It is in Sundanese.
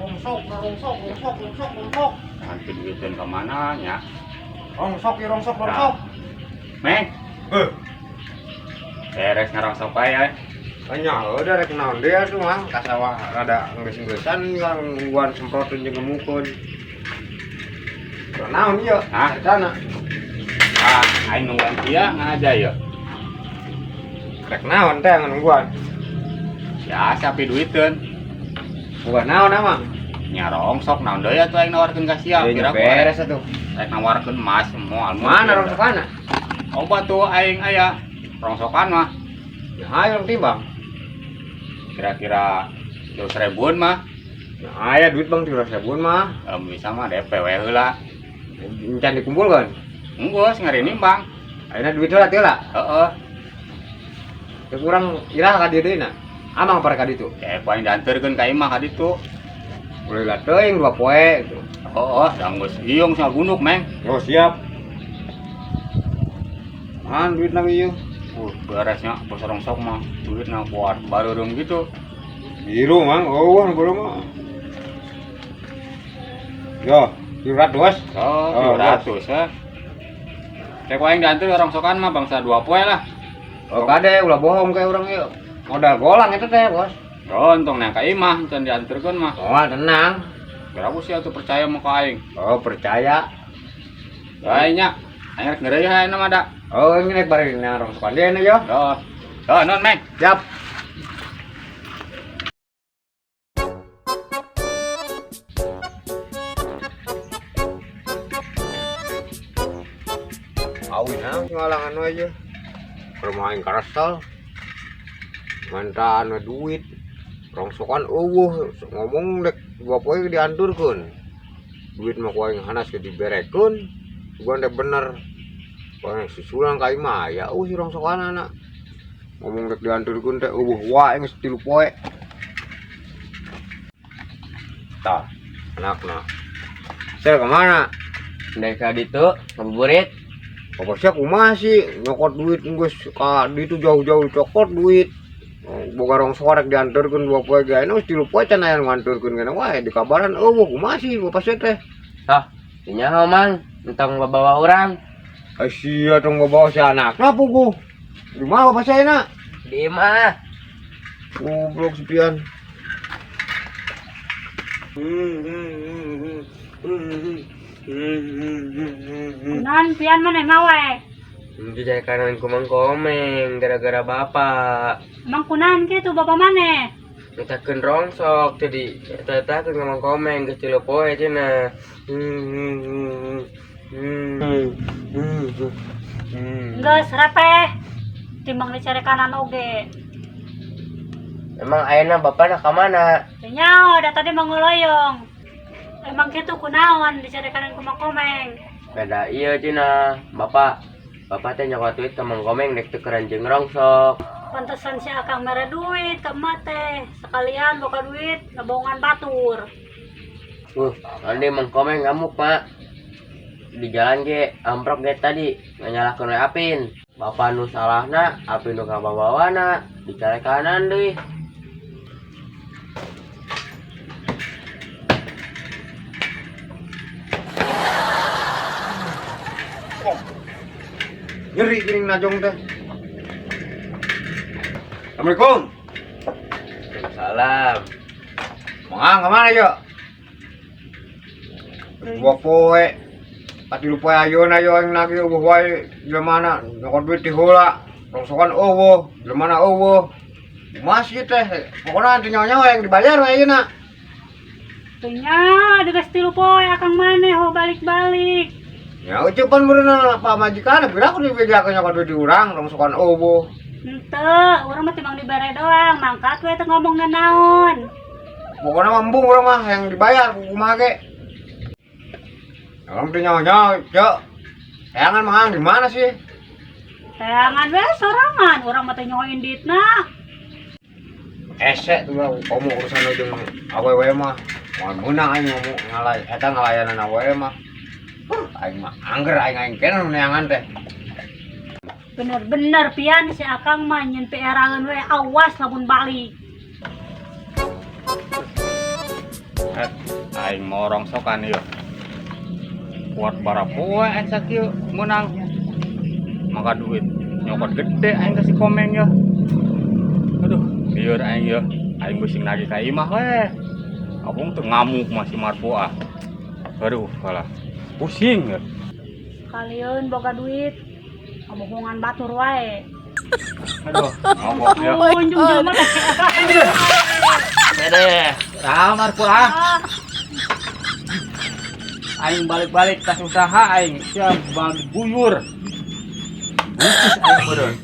Rongsok, rongsok, rongsok, rongsok, rongsok. Nanti duitin ke mana nya? Rongsok, ya rongsok, rongsok. Meng, Eh, beres ngarongsok ae ya. Nya udah rek naon dia tuh mah ka sawah rada geus-geusan nungguan semprotin jeung gemukeun. Naon ieu? Hah? Sana. Ah, aing nungguan sia ngaja ya. Rek naon teh nungguan? Ya, sapi duiteun. Bukan naon emang? Nya rongsok naon deui atuh aing nawarkeun ka sia. Ya, Kira beres atuh. Rek nawarkeun emas moal. Mana rongsokanna? Obat tuh aing aya rongsokan mah Ya hayo timbang. kira-kira 200 ribuan mah. Ya aya duit bang 300 ribuan mah. Kalau bisa mah DP we heula. Encan dikumpulkeun. Enggeus ngari nimbang. Ayeuna duit heula teh lah. Heeh. Teu kurang iraha ka dieu deui na. Amang pare ka ditu. Kayak paling dianterkeun ka imah ka ditu. Ulah lah teuing dua poe gitu. Heeh, da geus iung cenah gunduk, Meng. Oh siap. Man duit nang ieu. Beresnya bos rongsok mah duitna kuat baru gitu. Biru mang, oh wah biru mah. Yo, 300. Oh, Oh, 300 ya. Cek aing diantar rongsokan mah bangsa dua poe lah. Oh kade ulah bohong kayak urang ieu. Modal golang itu teh, Bos. Oh, untung nang ka imah can dianterkeun mah. Oh, tenang. Berapa sih atuh percaya mah ka aing? Oh, percaya. Aing nya, aing rek ngeureuy hae mah da. Oh, ini naik bareng nang rongsokan dia nih yo. Oh. Oh, non Meng. Siap. Awin ah ngalangan aja. Rumah aing karesel. Mantan we duit. Rongsokan eueuh ngomong dek dua poe dianturkeun. Duit mah ku aing hanas ge diberekeun. Sugan dek bener. Wah, susulan ka imah aya eueuh si rongsokan anak. Ngomong dek dianturkeun teh eueuh wae geus 3 poe. Tah, anakna. Sel kemana? Dari ka ditu ngabuburit. Bapak sia kumaha sih nyokot duit geus ka ditu jauh-jauh cokot duit. Oh, boga rongsokan rek dianturkeun dua poe ge aya geus 3 poe can aya nu nganturkeun kana wae di kabaran eueuh kumaha sih bapak sia teh. Hah, nyaho mang, entong bawa urang. Ai sia tong bawa si anakna puguh. Di mana bapak sia na? Di imah. Goblok si Pian. Kunaon pian maneh mah we? Itu jadi kanan kumang komeng gara-gara bapak. Emang kunaon kitu bapak maneh? Ngetakeun rongsok jadi eta ke ngomong komeng geus 3 poe cenah. Geus repeh. Timbang dicari kanan oge. Emang ayeuna bapakna ka mana? Teu nyaho da tadi mah ngoloyong. Emang kitu kunaon dicari kanan kumang komeng. Beda ieu cenah, bapak. Bapak teh nyokot duit ka Mang Komeng dek tukeran jeung rongsok. Pantesan si Akang mere duit ka emak teh. Sekalian boga duit ngebohongan batur. Nanti Mang Komeng ngamuk, Pak. Di jalan ge amprok ge tadi nganyalahkeun we Apin. Bapak nu salahna, Apin nu kababawana, dicari kanan deui. Nyeri geuning najong teh. Assalamualaikum. Waalaikumsalam. Mang kemana yo? Dua poe. Pati lupa ayeuna ayo aing nagih eueuh wae jelema nyokot duit ti heula. Rongsokan eueuh, jelema eueuh. Masih teh, pokoknya nanti nyawa-nyawa yang dibayar we ayeuna. Teu nyaho geus 3 poe Akang maneh ho balik-balik. Ya ucapan berenang pak majikan, pira aku dibejakeun nyokot duit di urang, rongsokan eueuh. Henteu, urang mah timbang dibere doang, mangkat we teu ngomong naon. Pokoknya mah embung urang mah yang dibayar ku kumaha ge. Orang teh nyawa-nyawa, cek. Tayangan mah di mana sih? Tayangan we sorangan, urang mah teh nyoin ditna. Esek tuh lah, kamu urusan jeung awewe mah. Moal meunang aing ngomong ngalay, eta ngalayanan awewe mah. Aing mah angger aing aing kena nu neangan teh. Bener-bener pian si Akang mah nyen peerangan we awas lamun balik. Aing mau rongsokan ieu. Kuat barapoe aing sakieu meunang. Maka duit nyokot gede aing ka si Komeng ya. Aduh, lieur aing ya. Aing geus nagih ka imah we. Abung tuh ngamuk masih Marfuah. Aduh, kalah. Pusing ya. Kalian boga duit ngabohongan batur wae. Aduh, ngomong ya. Unjung jelema teh. Dede, ah Marfuah. Aing balik-balik tas usaha aing sia buyur. Bungkus aing beureun.